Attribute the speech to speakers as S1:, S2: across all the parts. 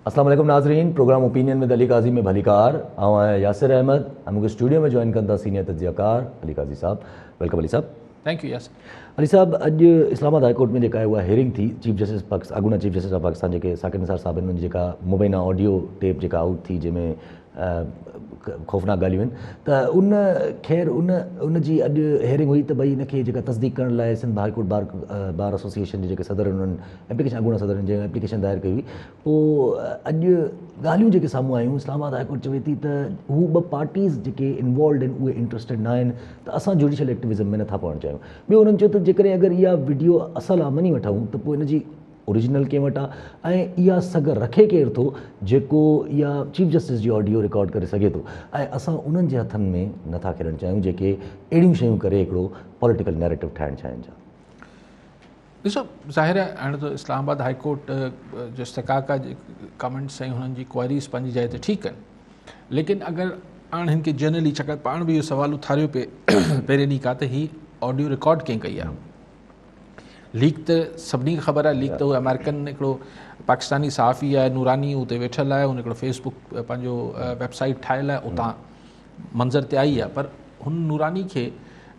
S1: اسلام عليڪم ناظرين programme opinion with Ali Qazi ۾ ڀليڪار آئون آهيان ياسر احمد ۽ مونکي اسٽوڊيو ۾ جوائن ڪن ٿا سينيئر تجزيه ڪار علي قاضي صاحب welcome Ali صاحب.
S2: Thank you Yasir.
S1: Ali صاحب اڄ اسلام آباد هاء ڪورٽ ۾ جيڪا اها هيئرنگ ٿي چيف جسٽس پاڪستان اڳوڻا چيف جسٽس آف پاڪستان جيڪي ثاقب نثار صاحب انهن جي جيڪا مبينا آڊيو ٽيپ جيڪا آئوٽ ٿي جنهن ۾ خوفناڪ ڳالهيون آهن ته ان خير ان ان جي اڄ هيئرنگ هئي ته ڀئي ان کي جيڪا تصديق ڪرڻ لاء Sindh high court bar bar association جي جيڪي صدر انهن ايپليڪيشن اڳوڻا صدر جنهن ايپليڪيشن دائر ڪئي هئي پوء اڄ ڳالهيون جيڪي سامهون آيون اسلام آباد هاء ڪورٽ چوي ٿي ته هو ٻه پارٽيز جيڪي انوالوڊ آهن اهي انٽرسٽيڊ نه آهن ته اسان جوڊيشل ايڪٽيوزم ۾ نٿا پوڻ چاهيون ٻيو انهن چيو ته جيڪڏهن اگر اها وڊيو اصل آ مڃي وٺون ته پوء ان جي اوريجنل ڪنهن وٽ آ ۽ اها سگهه رکي ڪير ٿو جيڪو اها چيف جسٽس جي آڊيو رڪارڊ ڪري سگهي ٿو ۽ اسان انهن جي هٿن ۾ نٿا کيڏڻ چاهيون جيڪي اهڙيون شيون ڪري هڪڙو پوليٽيڪل نيريٽو ٺاهڻ چاهين ٿا.
S2: ڏسو ظاهر آهي هاڻي ته اسلام آباد هائي ڪورٽ جو استحقاق آهي ڪمينٽس ۽ هنن جي ڪوئريز پنهنجي جاء تي ٺيڪ آهن ليڪن اگر هاڻ هن کي جنرلي ڇاڪاڻ پاڻ به اهو سوال اٿاريو پئي پهرين ڏينهن کان ته هي آڊيو رڪارڊ ڪنهن ڪئي آهي ليڪ ته سڀني کي خبر آهي ليڪ ته هو آمريڪن هڪڙو پاڪستاني صحافي آهي نوراني اتي ويٺل آهي هن هڪڙو فيس بڪ پنهنجو ويب سائيٽ ٺاهيل آهي اتان منظر تي آئي آهي پر هن نوراني کي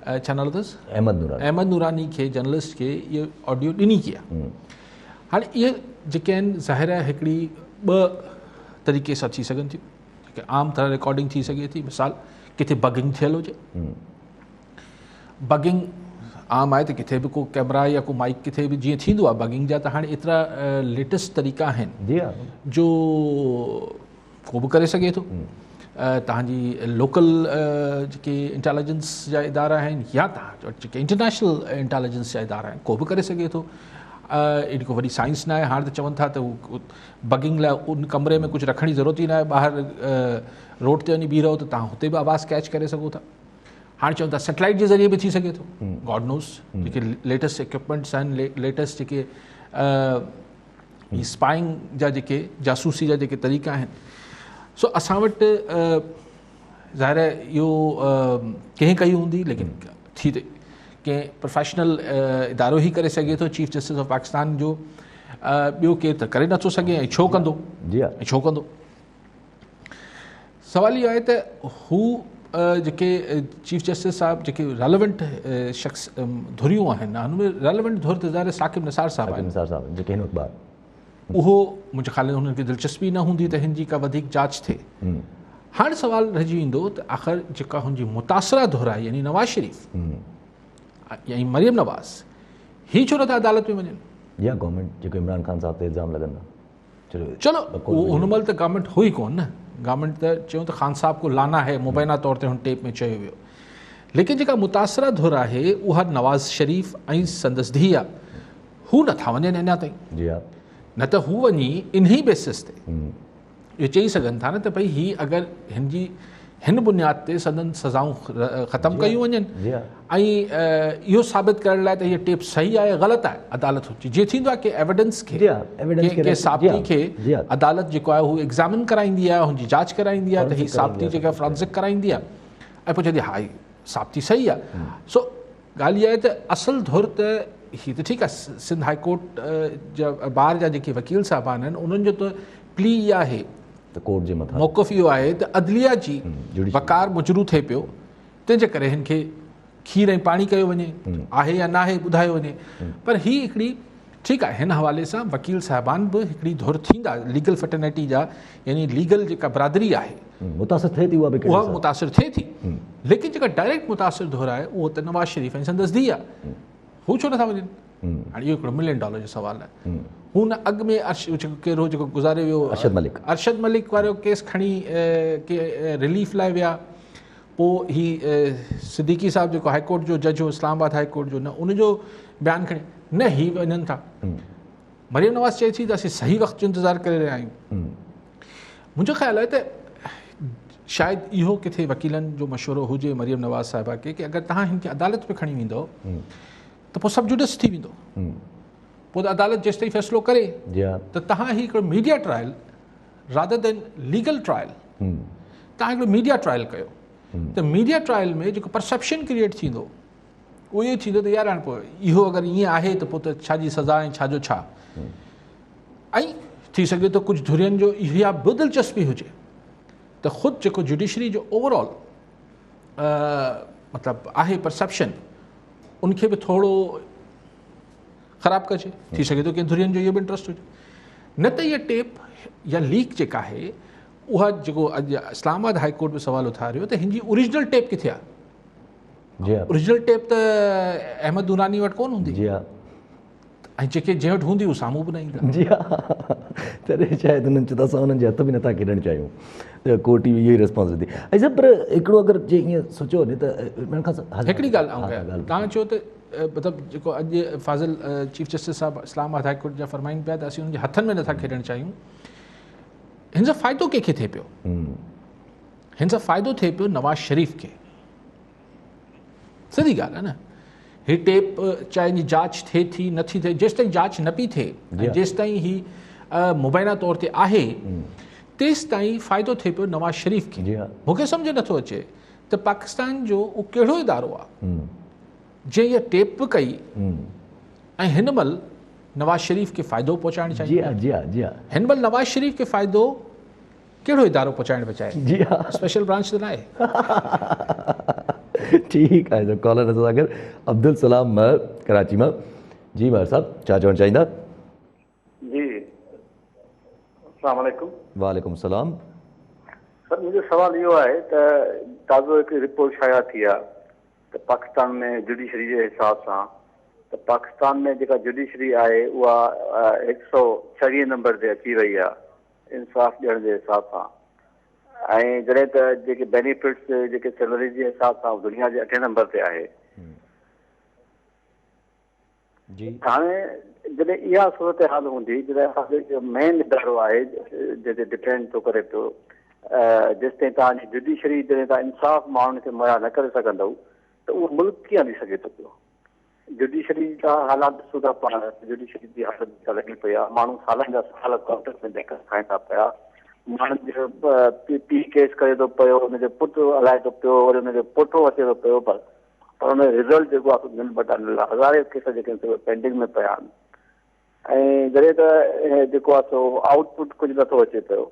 S2: ڇا نالو اٿس
S1: احمد نوراني
S2: احمد نوراني کي جرنلسٽ کي اهو آڊيو ڏني ڪي آهي هاڻي اهي جيڪي آهن ظاهر آهي هڪڙي ٻه طريقي سان ٿي سگهن ٿيون جيڪي عام طرح رڪارڊنگ ٿي سگهي ٿي مثال ڪٿي بگنگ ٿيل هجي بگنگ عام آهي ته ڪٿي به ڪو ڪيمرا يا ڪو مائڪ ڪٿي به جيئن ٿيندو آهي بگنگ جا ته هاڻي ايترا ليٽيسٽ طريقا آهن
S1: جي ها
S2: جو ڪو به ڪري سگهي ٿو تهان جي لوڪل جيڪي انٽيليجنس جا ادارا آهن يا تهان وٽ جيڪي انٽرنيشنل انٽيليجنس جا ادارا آهن ڪو به ڪري سگهي ٿو ايڏي ڪو وڏي سائنس نه آهي هاڻي ته چون ٿا ته بگنگ لاء ان ڪمري ۾ ڪجهه رکڻ جي ضرورت ئي نه آهي ٻاهر روڊ تي وڃي بيهي رهو ته تهان هتي به آواز ڪيچ ڪري سگهو ٿا هاڻي چون ٿا سيٽلائيٽ جي ذريعي به ٿي سگهي ٿو گاڊ نوز جيڪي ليٽيسٽ اڪوپمينٽس آهن ليٽيسٽ جيڪي اسپائنگ جا جيڪي جاسوسي جا جيڪي طريقا آهن سو اسان وٽ ظاهر آهي اهو ڪنهن ڪئي هوندي ليڪن ٿي ته ڪنهن پروفيشنل ادارو ئي ڪري سگهي ٿو چيف جسٽس آف پاڪستان جو ٻيو ڪير ته ڪري نٿو سگهي ۽ ڇو ڪندو
S1: جي
S2: ۽ ڇو ڪندو سوال اهو آهي ته هو جيڪي چيف جسٽس صاحب جيڪي ريليونٽ شخص ڌريون آهن هن ۾ ريليونٽ ڌر ته ظاهر ثاقب نثار صاحب
S1: آهن نثار صاحب جيڪي هن وقت ٻاهر
S2: اهو منهنجي خيال ۾ هنن کي دلچسپي نه هوندي ته هن جي ڪا وڌيڪ جاچ ٿئي هاڻي سوال رهجي ويندو ته آخر جيڪا هن جي متاثره ڌر آهي يعني نواز شريف يعني مريم نواز هي ڇو نٿا عدالت ۾ وڃن
S1: يا گورنمينٽ جيڪو عمران خان صاحب تي الزام لڳندا
S2: چلو اهو هن مهل ته گورنمينٽ هئي ڪون نه گورنمينٽ ته چيو ته خان صاحب کو لانا هي مبينا طور تي هن ٽيپ ۾ چيو ويو ليڪن جيڪا متاثره ڌر آهي اها نواز شريف ۽ سندس ڌيء آهي هو نٿا وڃن اڃا تائين
S1: جي ها
S2: نه ته هو وڃي انهي بيسس تي اهو چئي سگهن ٿا نه ته ڀئي هي اگر هن جي هن بنياد تي سندن سزائون ختم ڪيون وڃن ۽ اهو ثابت ڪرڻ لاء ته هيء ٽيپ صحيح آهي غلط آهي عدالت جي ٿيندو آهي ڪي ايويڊنس کي ڪي ثابتي کي عدالت جيڪو آهي هو ايگزامن ڪرائيندي آهي هن جي جاچ ڪرائيندي آهي ته هي ثابتي جيڪا فرانزڪ ڪرائيندي آهي ۽ پوء چوندي ها هي ثابتي صحيح آهي سو ڳالهه اها آهي ته اصل ڌر ته هي ته ٺيڪ آهي سنڌ هائي ڪورٽ جا بار جا جيڪي وڪيل صاحبان آهن انهن جو ته پلي اها آهي
S1: ته ڪورٽ جي مٿان
S2: موقف اهو آهي ته عدليه جي وقار مجروح ٿئي پيو تنهن جي ڪري هن کي کير ۽ پاڻي ڪيو وڃي آهي يا ناهي ٻڌايو وڃي پر هي هڪڙي ٺيڪ آهي هن حوالي سان وڪيل صاحبان به هڪڙي ڌر ٿيندا ليگل فٽرنيٽي جا يعني ليگل جيڪا برادري آهي
S1: متاثر ٿئي ٿي اها به
S2: اها متاثر ٿئي ٿي ليڪن جيڪا ڊائريڪٽ متاثر ڌر آهي اهو ته نواز شريف ۽ سندس ڌيء آهي هو ڇو نٿا وڃن هاڻي اهو هڪڙو ملين ڊالر جو سوال آهي هو نه اڳ ۾ ارش جيڪو ڪير هو جيڪو گذاري ويو
S1: ارشد ملڪ
S2: ارشد ملڪ وارو ڪيس کڻي ڪي رليف لاء ويا پوء هي صديقي صاحب جيڪو هائي ڪورٽ جو جج هو اسلام آباد هائي ڪورٽ جو نه ان جو بيان کڻي نه هي وڃن ٿا مريم نواز چئي ٿي ته اسين صحيح وقت جو انتظار ڪري رهيا آهيون منهنجو خيال آهي ته شايد اهو ڪٿي وڪيلن جو مشورو هجي مريم نواز صاحبه کي ڪي اگر تهان هن کي عدالت ۾ کڻي ويندو ته پوء سب جوڊس ٿي ويندو پوء ته عدالت جيستائين فيصلو ڪري ته تهان هي هڪڙو media trial rather than legal trial تهان هڪڙو ميڊيا ٽرائل ڪيو ته ميڊيا ٽرائل ۾ جيڪو پرسيپشن ڪريئيٽ ٿيندو اهو اهو ٿيندو ته يار هاڻي پوء اهو اگر ائين آهي ته پوء ته ڇا جي سزا ۽ ڇا جو ڇا ۽ ٿي سگهي ٿو ڪجهه ڌرين جو اها به دلچسپي هجي ته خود جيڪو جڊيشري جو اوور آل مطلب آهي پرسيپشن ان کي به ٿورو خراب ڪجي. ٿي سگهي ٿو ڪنهن ڌرين جو اهو به انٽرسٽ هجي. نه ته اها ٽيپ يا ليڪ جيڪا آهي اها جيڪو اڄ اسلام آباد هائي ڪورٽ به سوال اٿاريو ته هن جي اوريجنل ٽيپ ڪٿي آهي؟
S1: جي ها
S2: اوريجنل ٽيپ ته احمد نوراني وٽ ڪونه هوندي.
S1: جي ها
S2: ۽ جيڪي جنهن وٽ هوندي هو سامهون به نه ايندا.
S1: جي ها تڏهن شايد انهن چيو ته اسان انهن جي هٿ به نٿا کيڏڻ چاهيون ته ڪورٽ ئي اهو ئي ريسپانس ڏني. ۽ صاحب پر هڪڙو اگر جي ائين سوچيو وڃي ته عمران خان صاحب
S2: هڪڙي ڳالهه آئون ڪيان توهان چيو ته مطلب جيڪو اڄ فاضل چيف جسٽس صاحب اسلام آباد هائي ڪورٽ جا فرمائن پيا ته اسين انهن جي هٿن ۾ نٿا کيڏڻ چاهيون، هن سان فائدو ڪنهن کي ٿئي پيو؟ هن سان فائدو ٿئي پيو نواز شريف کي. سڌي ڳالهه آهي نه. هي ٽيپ چاهي ان جي جاچ ٿئي ٿي نٿي ٿئي، جيستائين جاچ نه پئي ٿئي ۽ جيستائين هي مبينا طور تي آهي تيستائين فائدو ٿئي پيو نواز شريف کي. مون کي سمجهه نٿو اچي ته پاڪستان جو اهو ڪهڙو ادارو آهي جنهن اها ٽيپ به ڪئي ۽ هن مهل نواز شريف کي فائدو پهچائڻ چاهي. هن مهل نواز شريف کي فائدو ڪهڙو ادارو پهچائڻ پيو چاهي؟
S1: جي ها
S2: اسپيشل برانچ ته ناهي.
S1: ٺيڪ آهي سر. ڪالر اسان سان گڏ عبدالسلام مهر ڪراچي مان. جي مهر صاحب ڇا چوڻ چاهيندا؟
S3: جي السلام عليڪم.
S1: وعليڪم السلام.
S3: سر منهنجو سوال اهو آهي ته تازو هڪ رپورٽ شايع ٿي آهي ته پاڪستان ۾ جڊيشري جي حساب سان ته پاڪستان ۾ جيڪا جڊيشري آهي اها 126 نمبر تي اچي وئي آهي انصاف ڏيڻ جي حساب سان ۽ جڏهن ته جيڪي بينيفٽس جيڪي سيلريز جي حساب سان دنيا جي اٺين نمبر تي آهي.
S1: جي
S3: هاڻي جڏهن اها صورتحال هوندي جڏهن اسان جو اهو مين ادارو آهي جنهن تي ڊپينڊ ٿو ڪري پيو جيستائين توهان جي جڊيشري جڏهن توهان انصاف ماڻهن کي مهيا نه ڪري سگهندؤ ته اهو ملڪ ڪيئن هلي سگهي ٿو پيو. جڊيشري جا حالات ڏسو ٿا پاڻ جڊيشري جي حالت جيڪا لڳي پئي آهي ماڻهو سالن جا سال ڪورٽن ۾ ڌڪا کائين ٿا پيا ماڻهن جو پيء ڪيس ڪري ٿو پيو ان جو پٽ هلائي ٿو پيو وري ان جو پوٽو اچي ٿو پيو پر پر ان جو رزلٽ جيڪو آهي نل بٽا نل آهي هزارين ڪيس جيڪي آهن سي پينڊنگ ۾ پيا آهن ۽ جڏهن ته جيڪو آهي سو آئوٽ پٽ ڪجهه نٿو اچي پيو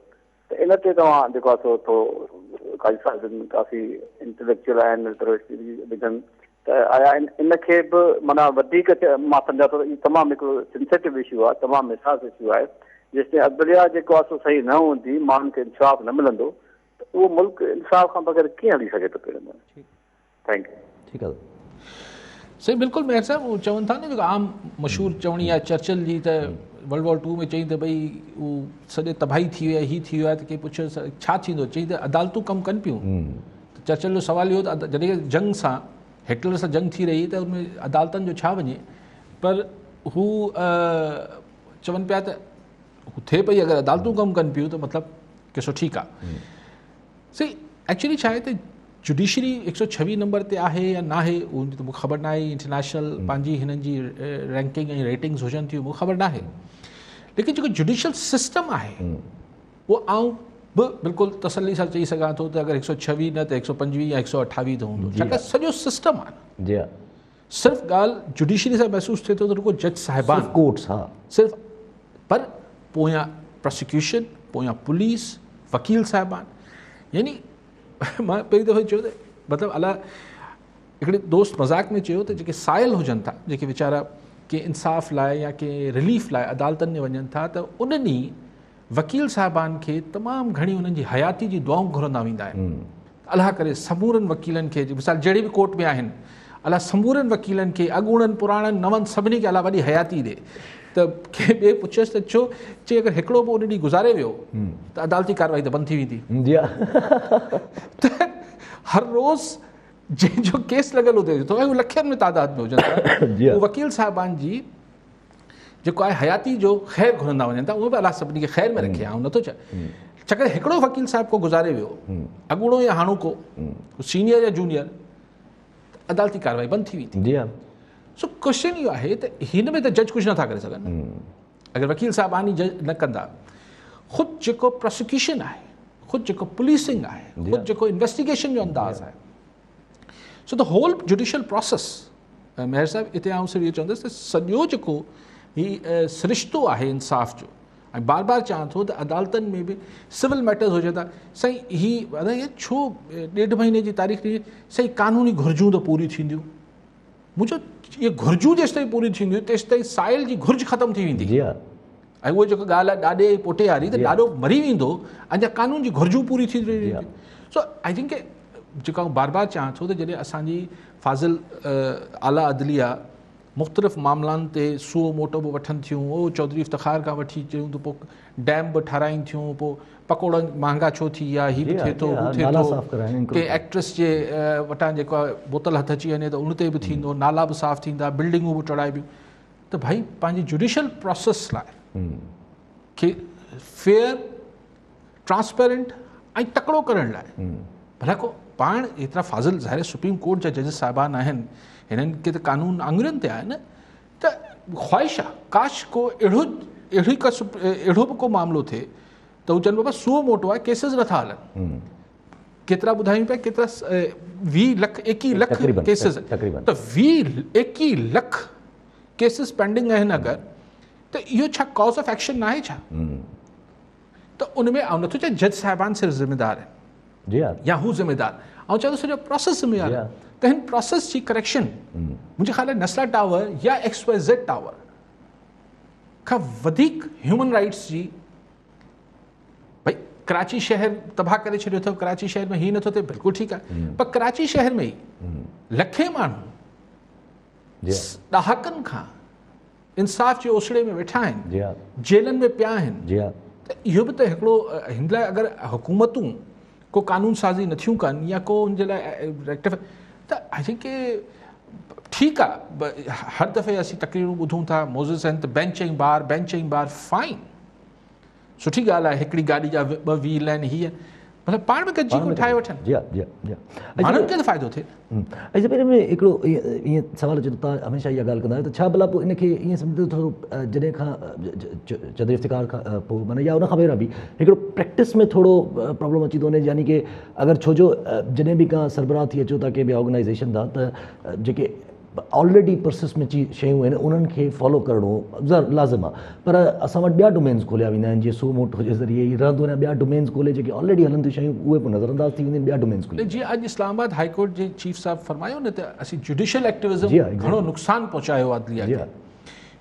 S3: ته ان تي توهان جيڪو آهي سو ٿورو قاضي صاحب جن ڪافي انٽليڪچوئل آهن روشني وجهن ته آيا ان کي به معنيٰ وڌيڪ مان سمجهان ٿو ته هي تمام هڪڙو سينسيٽو اشو آهي تمام حساس اشو آهي جيستائين عدليه جيڪو آهي سو صحيح نه هوندي ماڻهن کي انصاف نه ملندو ته اهو ملڪ انصاف کان بغير ڪيئن هلي سگهي ٿو پيو. Thank you.
S1: ٺيڪ آ.
S2: سائين بلڪل مهر صاحب هو چون ٿا نه جيڪو عام مشهور چوڻي آهي چرچل جي ته ورلڊ وار 2 ۾ چئي ته ڀئي هو سڄي تباهي ٿي وئي هي ٿي ويو آهي ته ڪي پڇيو ڇا ٿيندو چئي ته عدالتون ڪم ڪن پيون ته چرچل جو سوال اهو ته جڏهن جنگ سان هٽلر سان جنگ ٿي رهي ته ان ۾ عدالتن جو ڇا وڃي پر هو چون پيا ته هو ٿئي پئي اگر عدالتون ڪم ڪن پيون ته مطلب قصو ٺيڪ آهي. سي ايڪچولي ڇا آهي ته جڊيشري 126 نمبر تي آهي يا ناهي اهو ته مونکي خبر ناهي. انٽرنيشنل پنهنجي هنن جي رينڪنگ ۽ ريٽنگز هجن ٿيون مونکي خبر ناهي، ليڪن جيڪو جڊيشل سسٽم آهي اهو آئون به بلڪل تسلي سان چئي سگهان ٿو ته اگر 126 نه ته 125 يا 128 ته هوندو، ڇاڪاڻ سڄو سسٽم آهي.
S1: جي ها
S2: صرف ڳالهه جڊيشري سان محسوس ٿئي ٿو ته رڳو جج صاحبان
S1: صرف ڪورٽس، ها
S2: صرف، پر پويان پراسيڪيوشن، پويان پوليس، وڪيل صاحبان. يعني مان پهرين دفعو چيو ته مطلب الا هڪڙي دوست مذاق ۾ چيو ته جيڪي سائل هجن ٿا، جيڪي ويچارا ڪنهن انصاف لاء يا ڪنهن رليف لاء عدالتن ۾ وڃن ٿا ته ان ڏينهن وڪيل صاحبان کي تمام گهڻي انهن جي حياتي جي دعائون گهرندا ويندا آهن. الله ڪري سمورن وڪيلن کي، مثال جهڙي به ڪورٽ ۾ آهن، الله سمورن وڪيلن کي اڳوڻن پراڻن نون سڀني کي الله وڏي حياتي ڏي. ته ڪنهن ٻئي پڇيس ته ڇو؟ چي اگر هڪڙو به ان ڏينهن گذاري ويو ته عدالتي ڪارروائي ته بند ٿي ويندي.
S1: جي ها.
S2: ته هر روز جنهن جو ڪيس لڳل هجي ٿو ۽ هو لکين ۾ تعداد ۾ هجن ٿا، هو وڪيل صاحبان جي جيڪو آهي حياتي جو خير گهرندا وڃن ٿا، اهو به الله سڀني کي خير ۾ رکي، آئون نٿو چوان. ڇاڪاڻ هڪڙو وڪيل صاحب ڪو گذاري ويو، اڳوڻو يا هاڻوڪو، سينيئر يا جونيئر، عدالتي ڪارروائي بند ٿي ويندي.
S1: جي ها.
S2: سو ڪويشچن اهو آهي ته هن ۾ ته جج ڪجهه نٿا ڪري سگهن، اگر وڪيل صاحب آني جج نه ڪندا، خود جيڪو پراسيڪيوشن آهي، خود جيڪو پوليسنگ آهي، خود جيڪو انويسٽيگيشن جو انداز آهي، so the whole judicial process. Mehr صاحب اتي آئون صرف اهو چوندس ته سڄو جيڪو هي سرشتو آهي انصاف جو، ऐं बार बार चवां थो त अदालतनि में बि सिविल मैटर्स हुजनि था। साईं ही अदा छो 1.5 महीने जी तारीख़ ॾिनी, साईं कानूनी घुर्जूं त पूरी थींदियूं। मुंहिंजो इहे घुर्जूं जेसि ताईं पूरी थींदियूं तेसि ताईं साइल जी घुर्ज ख़तमु थी वेंदी। ऐं उहा जेका ॻाल्हि आहे ॾाॾे पोटे वारी त ॾाॾो मरी वेंदो, अञा कानून जी घुर्जूं पूरी थी वेंदियूं। सो I think जेका आउं बार बार चवां थो त जॾहिं असांजी फ़ाज़िल आला अदलिया मुख़्तलिफ़ मामलनि ते सुओ मोटो बि वठनि थियूं, उहो चौधरी इफ़्तिखार खां वठी चयूं त पोइ डैम बि ठाराइनि थियूं, पोइ पकौड़ा महांगा छो थी विया, हीअ बि थिए थो हू थिए थो, कंहिं एक्ट्रेस जे वटां जेको आहे बोतल हथु अची वञे त उन ते बि थींदो, नाला बि साफ़ थींदा, बिल्डिंगूं बि टुड़ाइबियूं। त भाई पंहिंजी जुडिशल प्रोसेस लाइ खे फेयर, ट्रांसपेरेंट ऐं तकिड़ो करण लाइ भला को पाण एतिरा फ़ाज़िल ज़ाहिर सुप्रीम कोर्ट जा जज साहिबान आहिनि, हिननि खे त कानून आङुरियुनि ते आहे न, त ख़्वाहिश आहे काश को अहिड़ो अहिड़ी का अहिड़ो बि को मामिलो थिए त हू चवनि बाबा सुओ मोटो आहे, केसिस नथा हलनि। केतिरा ॿुधायूं पिया, केतिरा 20 लख 21 लख केसिस, त 20-21 लख केसिस पेंडिंग आहिनि अगरि, त इहो छा कॉज़ ऑफ एक्शन न आहे छा? त उन में आउं नथो चवां जज साहिबान सिर्फ़ ज़िम्मेदार आहिनि या हू ज़िम्मेदार, आउं चवां थो सॼो प्रोसेस ज़िम्मेदार आहे। त हिन प्रोसेस जी करेक्शन मुंहिंजे ख़्याल में नस्ला टावर या XYZ tower खां वधीक ह्यूमन राइट्स जी, भई कराची शहर तबाह करे छॾियो अथव, कराची शहर में हीअ नथो थिए, बिल्कुलु ठीकु आहे, पर कराची शहर में ई लखे माण्हू ॾहाकनि खां इंसाफ़ जे ओसड़े में वेठा आहिनि, जेलनि में पिया आहिनि। त इहो बि त हिकिड़ो हिन लाइ अगरि हुकूमतूं को कानून साज़ी नथियूं कनि या को हुनजे लाइ रेक्टिफाई, त I think ठीकु आहे। हर दफ़े असीं तकरीरूं ॿुधूं था, मोज़िस आहिनि त बेंच ऐं बार, बेंच ऐं बार, फाइन, सुठी ॻाल्हि आहे, हिकिड़ी गाॾी जा 2 व्हील आहिनि, हीअ मतिलबु पाण में गॾिजी को ठाहे वठनि, माण्हुनि खे त फ़ाइदो थिए।
S1: ऐं हिन में हिकिड़ो ईअं सवालु अचे थो, तव्हां हमेशह इहा ॻाल्हि कंदा आहियो त छा भला पोइ इनखे ईअं सम्झो थोरो जॾहिं खां चौधरी इफ़्तिखार खां पोइ माना या उन खां पहिरियां बि हिकिड़ो प्रैक्टिस में थोरो प्रॉब्लम अची थो वञे, यानी की अगरि छो जो जॾहिं बि का सरबराह थी अचो था कंहिं बि ऑर्गेनाइज़ेशन था त जेके ऑलरेडी प्रोसेस में शयूं आहिनि उन्हनि खे फॉलो करिणो लाज़िम आहे, पर असां वटि ॿिया डोमेन्स खोलिया वेंदा आहिनि जीअं सो मोटो जे ज़रिए ई रहंदो आहे, ॿिया डोमेन्स खोले जेके ऑलरेडी हलनि थियूं शयूं उहे पोइ नज़रअंदाज़ थी वेंदियूं आहिनि, ॿिया डोमेन्स खोले।
S2: जीअं अॼु इस्लामाबाद हाई कोर्ट जे चीफ साहिबु फरमायो न त असीं जुडिशल एक्टिविज़म घणो नुक़सानु पहुचायो आहे अदलिया खे।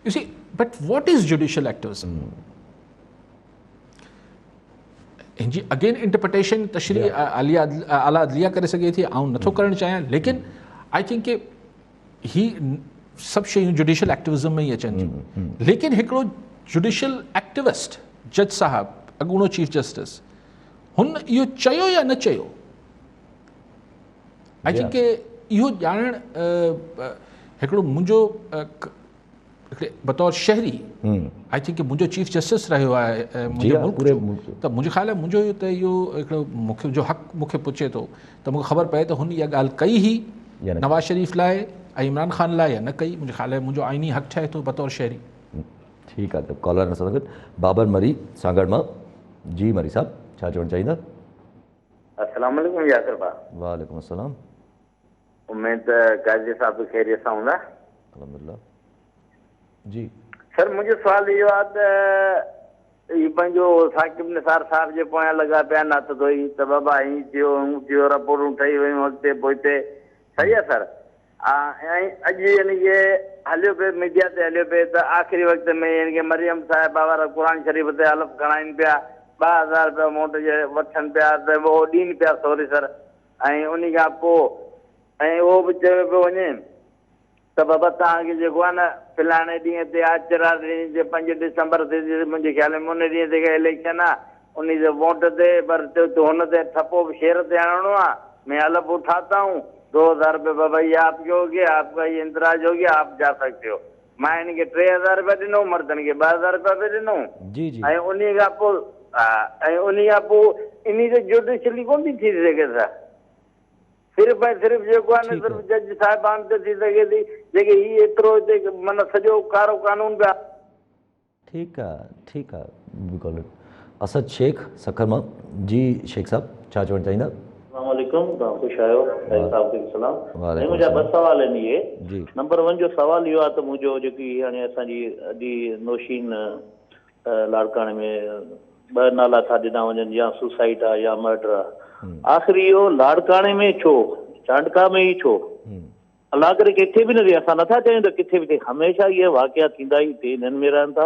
S2: You see, but what is judicial activism? हिन जी अगेन इंटरप्रिटेशन तशरीह आला अदलिया करे सघे थी, आउं नथो करणु चाहियां, लेकिन I think के ही सभु शयूं जुडिशल एक्टिविज़म में ई अचनि थियूं। लेकिन हिकिड़ो जुडिशल एक्टिविस्ट जज साहब, अॻूणो चीफ जस्टिस, हुन इहो चयो या न चयो, I think के इहो ॼाणणु हिकिड़ो मुंहिंजो हिकिड़े बतौर शहरी, I think मुंहिंजो चीफ जस्टिस रहियो आहे मुंहिंजे मुल्क जो, त मुंहिंजो ख़्यालु आहे मुंहिंजो त इहो हिकिड़ो मूंखे जो हक़ मूंखे पुछे थो त मूंखे ख़बर पए त हुन इहा ॻाल्हि कई हुई नवाज़ शरीफ़ लाइ ऐं इमरान ख़ान लाइ या न कई, मुंहिंजे ख़्याल आहे मुंहिंजो आइनी हक़ ठहे थो बतौर शहरी।
S1: ठीकु आहे, त कॉलर सां गॾु बाबर मरी सांगड़ मां। जी मरी साहब, छा चवणु चाहींदा?
S4: अस्सलाम वालेकुम यासिर भाउ।
S1: वालेकुम अस्सलाम।
S4: उम्मीद काज़ी साहब बि ख़ैरियत सां हूंदा।
S1: अल्हम्दुलिल्लाह। जी
S4: सर, मुंहिंजो सुवालु इहो आहे त इहो पंहिंजो साकिब निसार साहिब जे पोयां लॻा पिया आहिनि हथु धोई त बाबा हीअं थियो हूअं थियो, रिपोर्टूं ठही वयूं अॻिते पोइते, सही आहे सर? ऐं अॼु यानी की हलियो पियो मीडिया ते हलियो पियो त आख़िरी वक़्त में यानी की मरियम साहिबा वारा क़ुर शरीफ़ ते हलफ़ खणाइनि पिया, 2000 रुपया मोट जे वठनि पिया त उहो ॾीनि पिया सॉरी सर। ऐं उन खां पोइ ऐं उहो बि चयो पियो वञे त बाबा तव्हांखे जेको आहे न फलाणे ॾींहं ते आचर ॾींहं ते 5 डिसंबर ते मुंहिंजे ख़्याल में उन ॾींहं ते इलेक्शन आहे, उन जे वोट ते पर हुन ते ठपो बि शेर ते हणणो आहे, मैं हलफ़ उठाता हूँ, 2000 रुपये बाबा ये आपके हो गया, आपका ये इंतराज हो गया, आप जा सकते हो। मां हिन खे 3000 रुपया ॾिनो, मर्दनि खे 2000 रुपया बि ॾिनो।
S1: जी जी।
S4: ऐं उन खां पोइ ऐं उन खां पोइ इन ते जुडिशली कोन थी थी सघे सर, सिर्फ़ ऐं सिर्फ़ जेको आहे न सिर्फ़ जज साहिबान ते थी सघे थी, जेके हीअ एतिरो हिते माना सॼो कारो कानून पिया।
S1: ठीकु आहे, ठीकु आहे, बिल्कुलु। असद शेख सखर मां। जी शेख साहिबु, छा चवणु चाहींदा?
S5: अस्सलाम वालेकुम, तव्हां ख़ुशि आहियो? साहिब साहिब खे सलाम। मुंहिंजा ॿ सवाल आहिनि इहे। नंबर 1 जो सवाल इहो आहे त मुंहिंजो जेकी हाणे असांजी अॼु नौशीन لاڙڪاڻي ۾ ٻه نالا ٿا ڏنا وڃن يا سوسائيڊ آ يا مرڊر آ. آخر اهو لاڙڪاڻي ۾ ڇو؟ چانڊڪا ۾ ئي ڇو؟ الله ڪري ڪٿي به نه ٿئي، اسان نٿا چاهيون ته ڪٿي به ٿئي، هميشه اهي واقعا ٿيندا ئي اتي انهن ۾ رهن ٿا.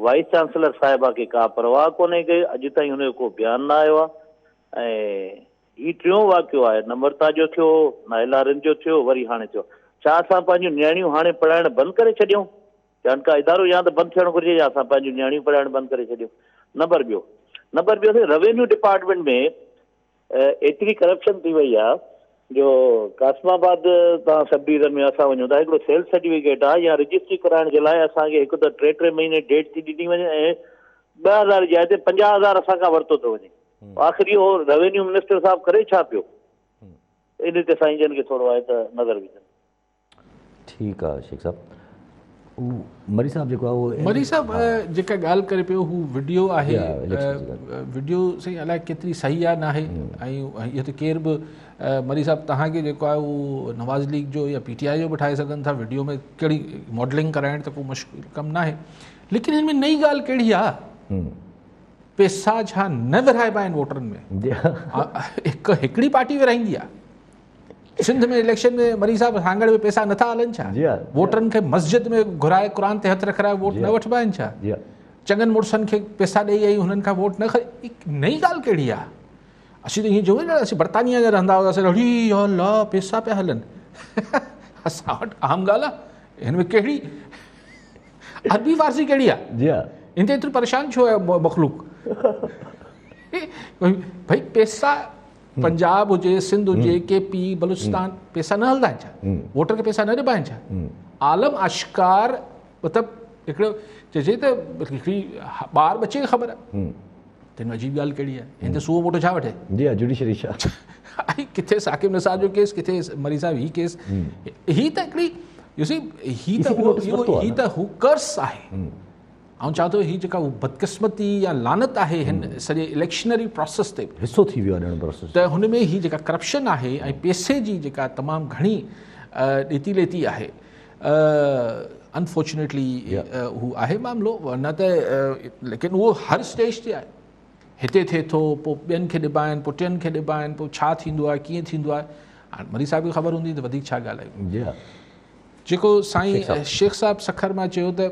S5: وائيس چانسلر صاحبه کي ڪا پرواهه ڪونهي ڪئي، اڄ تائين هن جو ڪو بيان نه آيو آ ۽ هي ٽيون واقعو آهي، نمرتا جو ٿيو، نائلا رند جو ٿيو، وري هاڻي ٿيو. ڇا اسان پنهنجون نياڻيون هاڻي پڙهائڻ بند ڪري ڇڏيون؟ چانڊڪا ادارو يا ته بند ٿيڻ گهرجي يا اسان پنهنجون نياڻيون پڙهائڻ بند ڪري ڇڏيون. نمبر ٻيو نمبر ٻيو سائين روينيو ڊپارٽمينٽ ۾ ايتري ڪرپشن ٿي وئي آ جو قاسم آباد تان سب ڊويزن ۾ اسان وڃون ٿا هڪڙو سيلز سرٽيفڪيٽ آ يا رجسٽري ڪرائڻ جي لاء اسان کي هڪ ته ٽي ٽي مهيني ڊيٽ ٿي ڏني وڃي ۽ 2000 جي جاء تي 50000 اسان کان ورتو ٿو وڃي. آخر اهو روينيو منسٽر صاحب ڪري ڇا پيو؟ ان تي سائين جن کي ٿورو آهي ته نظر وجهن.
S1: ٺيڪ آ شيخ صاحب هو مري صاحب جيڪو آ اهو
S2: مري صاحب جيڪا ڳالهه ڪري پيو هو وڊيو آهي وڊيو سائين الائي ڪيتري صحيح آ ناهي ۽ اهو ته ڪير به مري صاحب توهان کي جيڪو آهي اهو نواز ليگ جو يا پي ٽي آء جو به ٺاهي سگهن ٿا وڊيو ۾ ڪهڙي ماڊلنگ ڪرائڻ ته ڪو مشڪل ڪم ناهي ليڪن هن ۾ نئين ڳالهه ڪهڙي آ پيسا ڇا نه ورهائبا آهن ووٽرن ۾ هڪ هڪڙي پارٽي ورهائيندي آ سنڌ ۾ اليڪشن ۾ مري صاحب سانگهڙ ۾ پيسا نٿا هلن ڇا ووٽرن کي مسجد ۾ گهرائي قرآن تي هٿ رکرائي ووٽ نه وٺبا آهن ڇا چڱن مڙسن کي پيسا ڏئي ۽ هنن کان ووٽ نه کڻي نئين ڳالهه ڪهڙي آ اسين ته ائين چئون نه اسين برطانيا جا رهندا هئاسين اڙي الله پيسا پيا هلن اسان وٽ عام ڳالهه آ هن ۾ ڪهڙي عربي فارسي ڪهڙي آ
S1: جي ها
S2: ان تي ايترو پريشان ڇو آهي مخلوق ڀئي پيسا پنجاب هجي سنڌ هجي ڪي پي بلوچستان پيسا نه هلندا آهن ڇا ووٽر کي پيسا نه ڏبا آهن ڇا عالم آشڪار مطلب هڪڙو چئجي ته هڪڙي ٻار ٻچي کي خبر آهي تن عجيب ڳالهه ڪهڙي آهي هن تي سوئو موٽو ڇا وٺي
S1: جي ها جوڊيشري ڇا
S2: ۽ ڪٿي ثاقب نثار جو ڪيس ڪٿي مري صاحب هي ڪيس هي ته هڪڙي يو سي هي ته هي ته هو ڪرس آهي آئون چوان ٿو هي جيڪا بدقسمتي يا لعنت آهي هن سڄي اليڪشنري پروسيس تي
S1: حصو ٿي ويو آهي ڄڻ پروسيس
S2: ته هن ۾ هي جيڪا ڪرپشن آهي ۽ پيسي جي جيڪا تمام گهڻي ڏيتي ليتي آهي انفارچونيٽلي هو آهي معاملو نه ته ليڪن اهو هر اسٽيج تي آهي هتي ٿئي ٿو پوء ٻين کي ڏبا آهن پوء ٽين کي ڏبا آهن پوء ڇا ٿيندو آهي ڪيئن ٿيندو آهي هاڻي مري صاحب کي خبر هوندي ته وڌيڪ ڇا ڳالهايون
S1: جي ها
S2: جيڪو سائين شيخ صاحب سکر مان چيو ته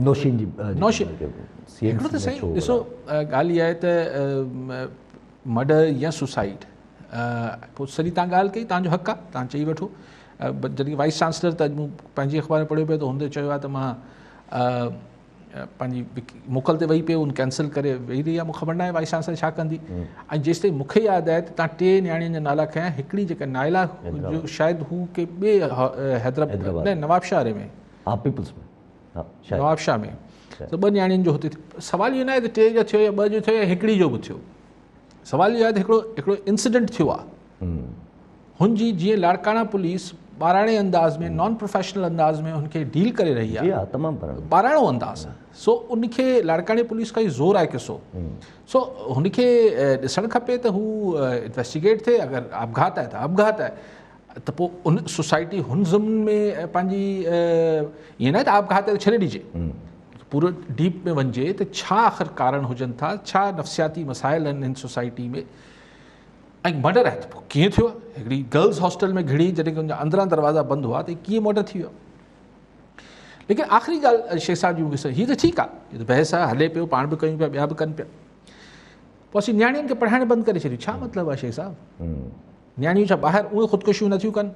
S1: نوشين جي
S2: نوشين هڪڙو ته سائين ڏسو ڳالهه اها آهي ته مرڊر يا سوسائيڊ پوء سڄي تان ڳالهه ڪئي تان جو حق آهي تان چئي وٺو جڏهن وائيس چانسلر ته اڄ مون پنهنجي اخبار ۾ پڙهيو پيو ته هن ته چيو آهي ته مان پنهنجي موڪل تي وئي پئي ان ڪينسل ڪري ويهي رهي آهي مون خبر ناهي وائيس چانسلر ڇا ڪندي ۽ جيستائين مون کي ياد آهي ته تان ٽي نياڻين جا نالا کنيا هڪڙي جيڪا نائلا جو شايد هو ڪي ٻئي حيدرآباد نه نواب شاهه ۾
S1: ها پيپلز ۾
S2: ها نواب شاهه ۾ ته ٻه نياڻين جو هتي سوال اهو ناهي ته ٽي جو ٿيو يا ٻه جو ٿيو يا هڪڙي جو به ٿيو سوال اهو آهي ته هڪڙو هڪڙو انسيڊنٽ ٿيو آهي هن جي جيئن لاڙڪاڻا پوليس ٻاراڻي انداز ۾ نان پروفيشنل انداز ۾ هن کي ڊيل ڪري رهي
S1: آهي تمام
S2: ٻاراڻو انداز سو ان کي لاڙڪاڻي پوليس کان زور آهي قصو سو هن کي ڏسڻ کپي ته هو انويسٽيگيٽ ٿئي اگر آپگهات آهي ته آپگهات آهي ته پوء ان سوسائٽي هن ضمن ۾ پنهنجي ائين نه ته آپگهات آهي ته ڇڏي ڏجي پورو ڊيپ ۾ وڃجي ته ڇا آخر ڪارڻ هجن ٿا ڇا نفسياتي مسائل آهن هن سوسائٽي ۾ ۽ مرڊر آهي ته پوء ڪيئن ٿيو آهي هڪڙي گرلز هاسٽل ۾ گهڙي جڏهن ان جا اندران دروازا بند هئا ته ڪيئن مرڊر ٿي ويو ليڪن آخري ڳالهه شيخ صاحب جي مونکي هي ته ٺيڪ آهي هي ته بحث آهي هلي پيو پاڻ به ڪيون پيا ٻيا به ڪن پيا پوء اسين نياڻين کي پڙهائڻ بند ڪري ڇڏيون ڇا مطلب آهي شيخ صاحب نياڻيون ڇا ٻاهر اهي خودڪشيون نٿيون ڪن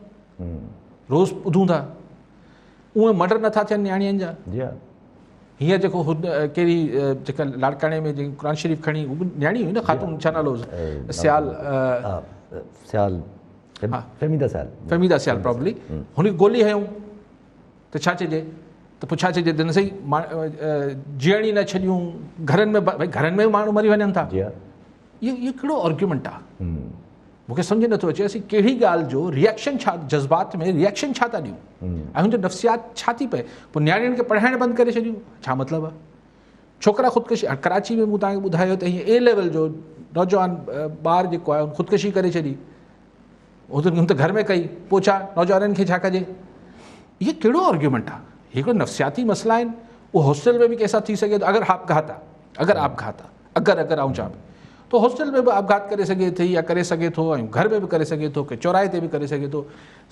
S2: روز ٻڌون ٿا اهي مرڊر نٿا ٿين نياڻين جا
S1: جي ها
S2: هينئر جيڪو هن ڪهڙي جيڪا لاڙڪاڻي ۾ جيڪي قرآن شريف کڻي هو به نياڻي هئي نه خاتون ڇا نالو هوس سيال
S1: سيال فهميده سيال
S2: فهميده سيال پرابلي هن کي گولي هنيو ته ڇا چئجي ته پوء ڇا چئجي ته سائين جيئڻ ئي نه ڇڏيون گهرن ۾ ڀئي گهرن ۾ ماڻهو مري وڃن ٿا
S1: جي ها
S2: اهو ڪهڙو آرگيومينٽ آ مون کي سمجھ نٿو اچي اسين ڪهڙي ڳالهه جو ريئڪشن ڇا جذبات ۾ ريئڪشن ڇا ٿا ڏيون ۽ هن جو نفسيات ڇا ٿي پئي پوء نياڻين کي پڙهائڻ بند ڪري ڇڏيون ڇا مطلب آ ڇوڪرا خودڪشي هاڻ ڪراچي ۾ مون توهان کي ٻڌايو ته هيئن اي ليول جو نوجوان ٻار جيڪو آهي هن خودڪشي ڪري ڇڏي هن ته گهر ۾ ڪئي پوء ڇا نوجوانن کي ڇا ڪجي اهو ڪهڙو آرگيومينٽ آ هي هڪڙو نفسياتي مسئلا آهن اهو هاسٽل ۾ به ڪنهن سان ٿي سگهي ٿو اگر آپگهات آهي اگر آپگهات آهي اگر اگر آئون چوان پيو ته هاسٽل ۾ به آپگهات ڪري سگهي ٿي يا ڪري سگهي ٿو ۽ گهر ۾ به ڪري سگهي ٿو ڪي چوراهي تي به ڪري سگهي ٿو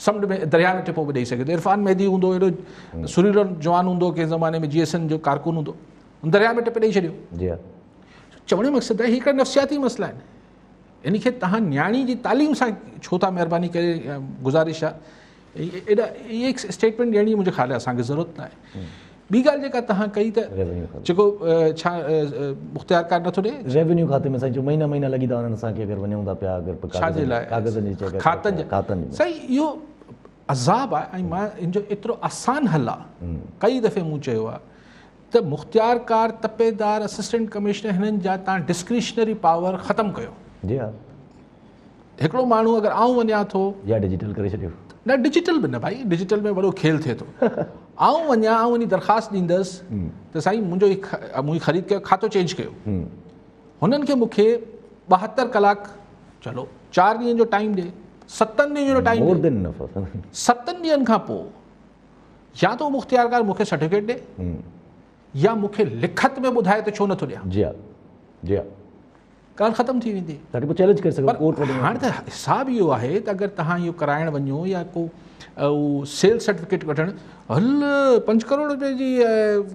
S2: سمنڊ ۾ درياء ۾ ٽپو به ڏئي سگهي ٿو عرفان مهدي هوندو اهڙو سريلو جوان هوندو ڪنهن زماني ۾ جي ايس اين جو ڪارڪن هوندو درياء ۾ ٽپ ڏئي ڇڏيو
S1: جي ها
S2: چوڻ جو مقصد آهي هي هڪڙا نفسياتي مسئلا آهن ان کي تهان نياڻي جي تعليم سان ڇو ٿا مهرباني ڪري گذارش آهي ايڏا اهي اسٽيٽمينٽ ڏيڻ جي منهنجي خيال اسان کي ضرورت نه آهي ٻي ڳالهه جيڪا تهان ڪئي ته جيڪو ڇا مختيار ڪار نٿو ڏي
S1: ريونيو کاتي ۾ سائين جو مهينا مهينا لڳي ٿا وڃن اسان کي اگر وڃون ٿا پيا اگر
S2: ڇا جي لاء
S1: ڪاغذن جي چيڪ
S2: کاتن
S1: کاتن
S2: جي سائين اهو عذاب آهي ۽ مان ان جو ايترو آسان حل آهي ڪئي دفعي مون چيو آهي ته مختيارڪار، تپيدار، اسسٽنٽ ڪمشنر هنن جا تان ڊسڪريشنري پاور ختم ڪيو.
S1: جي ها.
S2: هڪڙو ماڻهو اگر آئون وڃان ٿو.
S1: يا ڊجيٽل ڪري ڇڏيو.
S2: نه ڊجيٽل به نه ڀائي ڊجيٽل ۾ وڏو کيل ٿئي ٿو. آئون وڃان آئون وڃي درخواست ڏيندس ته سائين منهنجو هي مون هي خريد ڪيو کاتو چينج ڪيو. هنن کي مون کي 72 ڪلاڪ چلو 4 ڏينهن جو ٽائيم ڏي 7 ڏينهن جو ٽائيم ڏي. 7 ڏينهن کان پوء يا ته اهو مختيارڪار مون کي سرٽيفڪيٽ ڏي يا مون کي لکت ۾ ٻڌائي ته ڇو نٿو ڏيان.
S1: جي ها جي ها.
S2: ڳالهه ختم ٿي ويندي.
S1: تاڪي پوء چئلينج ڪري سگهون ڪورٽ وڃي.
S2: هاڻي ته حساب اهو آهي ته اگر توهان اهو ڪرائڻ وڃو يا ڪو سيل سرٽيفڪيٽ وٺڻ هل 5 ڪروڙ روپئي جي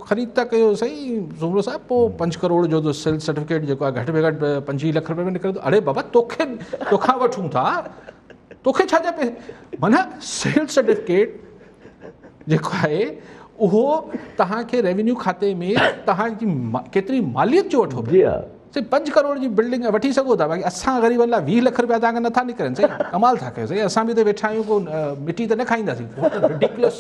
S2: خريد ٿا ڪيو سائين سومرو صاحب پوء 5 ڪروڙ جو ته سيل سرٽيفڪيٽ جيڪو آهي گهٽ ۾ گهٽ 25 لک روپئي ۾ نڪرندو. اڙي بابا توکي توکان وٺون ٿا توکي ڇا جا پئسا معنيٰ سيل سرٽيفڪيٽ جيڪو آهي اهو توهان کي ريونيو کاتي ۾ توهان جي ڪيتري ماليت جو وٺو
S1: جي ها
S2: سائين 5 ڪروڙ جي بلڊنگ وٺي سگهو ٿا باقي اسان غريبن لاء 20 لک روپيا توهان کي نٿا نڪرن سائين ڪمال ٿا ڪيو سائين اسان به ته ويٺا آهيون ڪو مٽي ته نه کائينداسين رڊيڪولس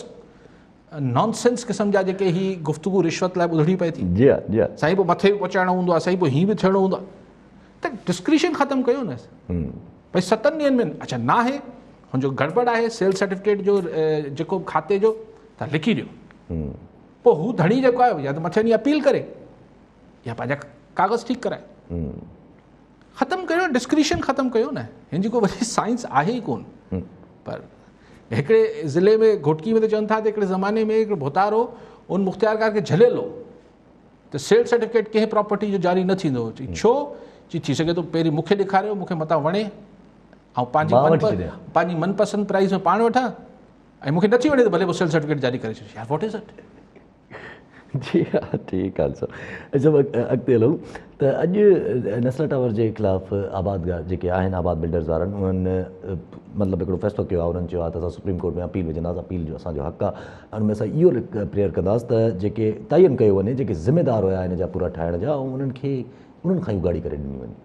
S2: نانسينس قسم جا جيڪي هي گفتگو رشوت لاء ٻڌڻي پئي ٿي
S1: جي ها جي ها
S2: سائين پوء مٿي به پهچائڻو هوندو آهي سائين پوء هي به ٿيڻو هوندو آهي ته ڊسڪريشن ختم ڪيو نه ڀئي 7 ڏينهن ۾ اڇا ناهي هن جو گڙٻڙ آهي سيل سرٽيفڪيٽ جو جيڪو کاتي جو ته لکي ڏيو پوء هو ڌڻي جيڪو آهي يا ته مٿي وڃي اپيل ڪري يا پنهنجا ڪاغذ ٺيڪ ڪرائي ختم ڪيو ڊسڪريشن ختم ڪيو نه هن جي ڪو وڏي سائنس آهي ئي ڪون پر هڪڙي ضلعي ۾ گهوٽڪي ۾ ته چون ٿا ته هڪڙي زماني ۾ هڪڙو ڀوتار هو ان مختيارڪار کي جهليل هو ته سيل سرٽيفڪيٽ ڪنهن پراپرٽي جو جاري نه ٿيندو. چي ڇو؟ چي ٿي سگهي ٿو پهرين مون کي ڏيکاريو، مون کي متان وڻي، آئون پنهنجي من پنهنجي من پسند پرائز ۾ پاڻ وٺان ۽ مون کي نٿي وڻي ته ڀلي پوء سيل سرٽيفڪيٽ جاري ڪري ڇڏيو. يار what is it?
S1: جي ها ٺيڪ آهي سر. اڇا اڳتي هلون ته اڄ نسلا ٽاور جي خلاف آبادگار جيڪي آهن آباد بلڊرز وارن انهن مطلب هڪڙو فيصلو ڪيو آهي انهن چيو آهي ته اسان سپريم ڪورٽ ۾ اپيل وجهنداسين اپيل جو اسان جو حق آهي ان ۾ اسان اهو پريئر ڪنداسين ته جيڪي تعين ڪيو وڃي جيڪي ذميدار هيا ان جا پورا ٺاهڻ جا ۽ انهن کي انهن کان ئي اگهاڙي ڪري ڏني وڃي.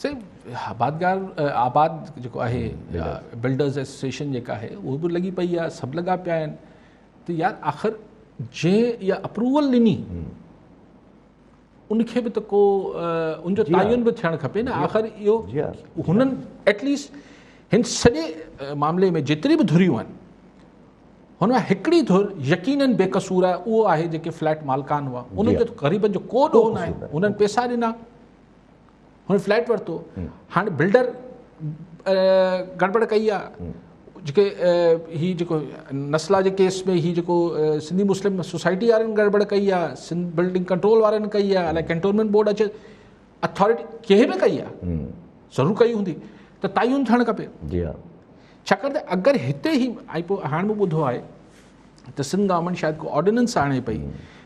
S2: سائين آبادگار آباد جيڪو آهي بلڊرز ايسوسيئيشن جيڪا آهي اهو به لڳي پئي آهي سڀ لڳا پيا آهن ته يار آخر جنهن اها اپروول ڏني ان کي به ته ڪو ان جو تعين به ٿيڻ کپي نه آخر اهو هنن ايٽليسٽ هن سڄي معاملي ۾ جيتري به ڌريون آهن هن مان هڪڙي ڌر يقينن بي قصور آهي اهو آهي جيڪي فليٽ مالڪان هئا انهن جو غريبن جو ڪو ڏوهه نه آهي انهن پيسا ڏنا هن فليٽ ورتو هاڻي بلڊر گڙٻڙ ڪئي آ جيڪي هي جيڪو نسلا جي ڪيس ۾ هي جيڪو سنڌي مسلم سوسائٽي وارن گڙٻڙ ڪئي آ سنڌ بلڊنگ ڪنٽرول وارن ڪئي آ الائي ڪينٽونمينٽ بورڊ اچي اٿارٽي ڪنهن به ڪئي آ ضرور ڪئي هوندي ته تعين ٿيڻ کپي
S1: جي ها
S2: ڇاڪاڻ ته اگر هتي هي ۽ پوء هاڻ مون ٻڌو آهي ته سنڌ گورنمينٽ شايد ڪو آرڊيننس آڻي پئي